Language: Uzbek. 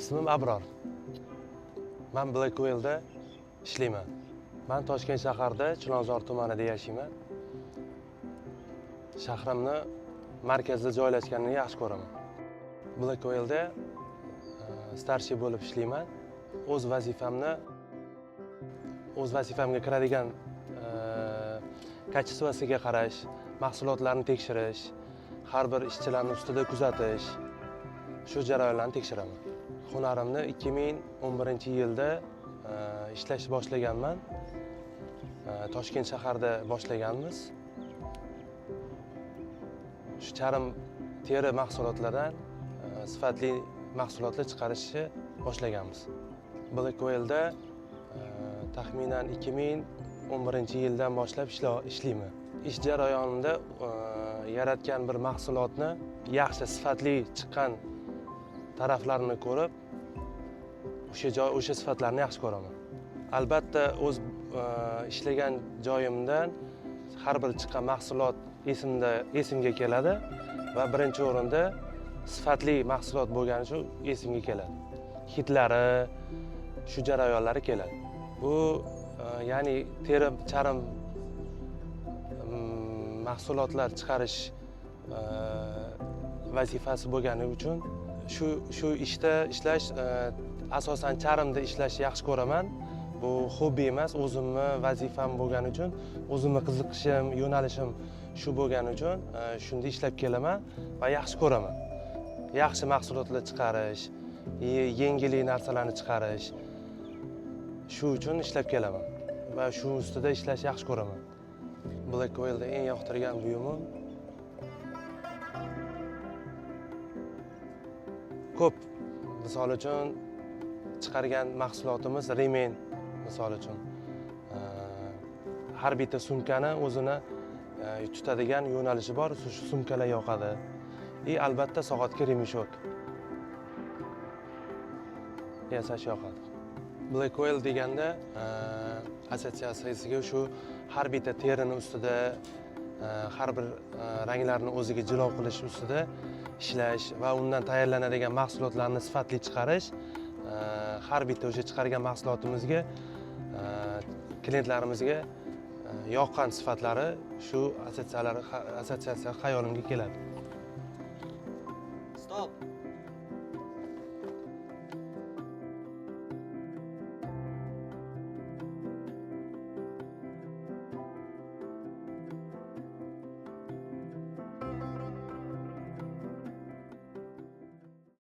Ismim Abror. Men Blackwell'da ishlayman. Men Toshkent shahrida, Chilonzor tumanida yashayman. Shahrimni markazda joylashganini yaxshi ko'raman. Blackwell'da starshi bo'lib ishlayman. O'z vazifamga kiradigan kачествosiga qarash, mahsulotlarni tekshirish, har bir ishchilarni ustida kuzatish, shu jarayonlarni tekshiraman. Hunarimni 2011-yilda ishlash boshlaganman. Toshkent shahrida boshlaganmiz. Shu charm teri mahsulotlaridan sifatli mahsulotlar chiqarishni boshlaganmiz. Blackwell'da taxminan 2011-yildan boshlab ishlayman. Ish jarayonida yaratgan bir mahsulotni yaxshi sifatli chiqqan taraflarini ko'rib, o'sha sifatlarni yaxshi ko'raman. Albatta o'z ishlagan joyimdan har bir chiqqan mahsulot esimga keladi va birinchi o'rinda sifatli mahsulot bo'lgani uchun esimga keladi. Hidlari, shu jarayonlari keladi. Bu ya'ni teri, charm mahsulotlar chiqarish vazifasi bo'lgani uchun shu ishda ishlash, asosan charmda ishlashni yaxshi ko'raman. Bu hobbi emas, o'zimni vazifam bo'lgani uchun, o'zimni qiziqishim, yo'nalishim shu bo'lgani uchun shunda ishlab kelaman va yaxshi ko'raman. Yaxshi mahsulotlar chiqarish, yengillik narsalarni chiqarish, shu uchun ishlab kelaman va shu ustida ishlashni yaxshi ko'raman. Blackwell'da eng yoqtirgan buyumim ko'p. Misol uchun chiqargan mahsulotimiz remen, misol uchun har bitta sumkani o'zini tutadigan yo'nalishi bor, shu sumkalar yoqadi. Albatta soatga remishok yasash yoqadi. Blackwell deganda assotsiatsiyasiga shu har bitta terini ustida, har bir ranglarni o'ziga jilov qilish ustida ishlash va undan tayyorlanadigan mahsulotlarni sifatli chiqarish, har bitta o'sha chiqargan mahsulotimizga klientlarimizga yoqqan sifatlari shu assotsiatsiya xayolimga keladi. Stop.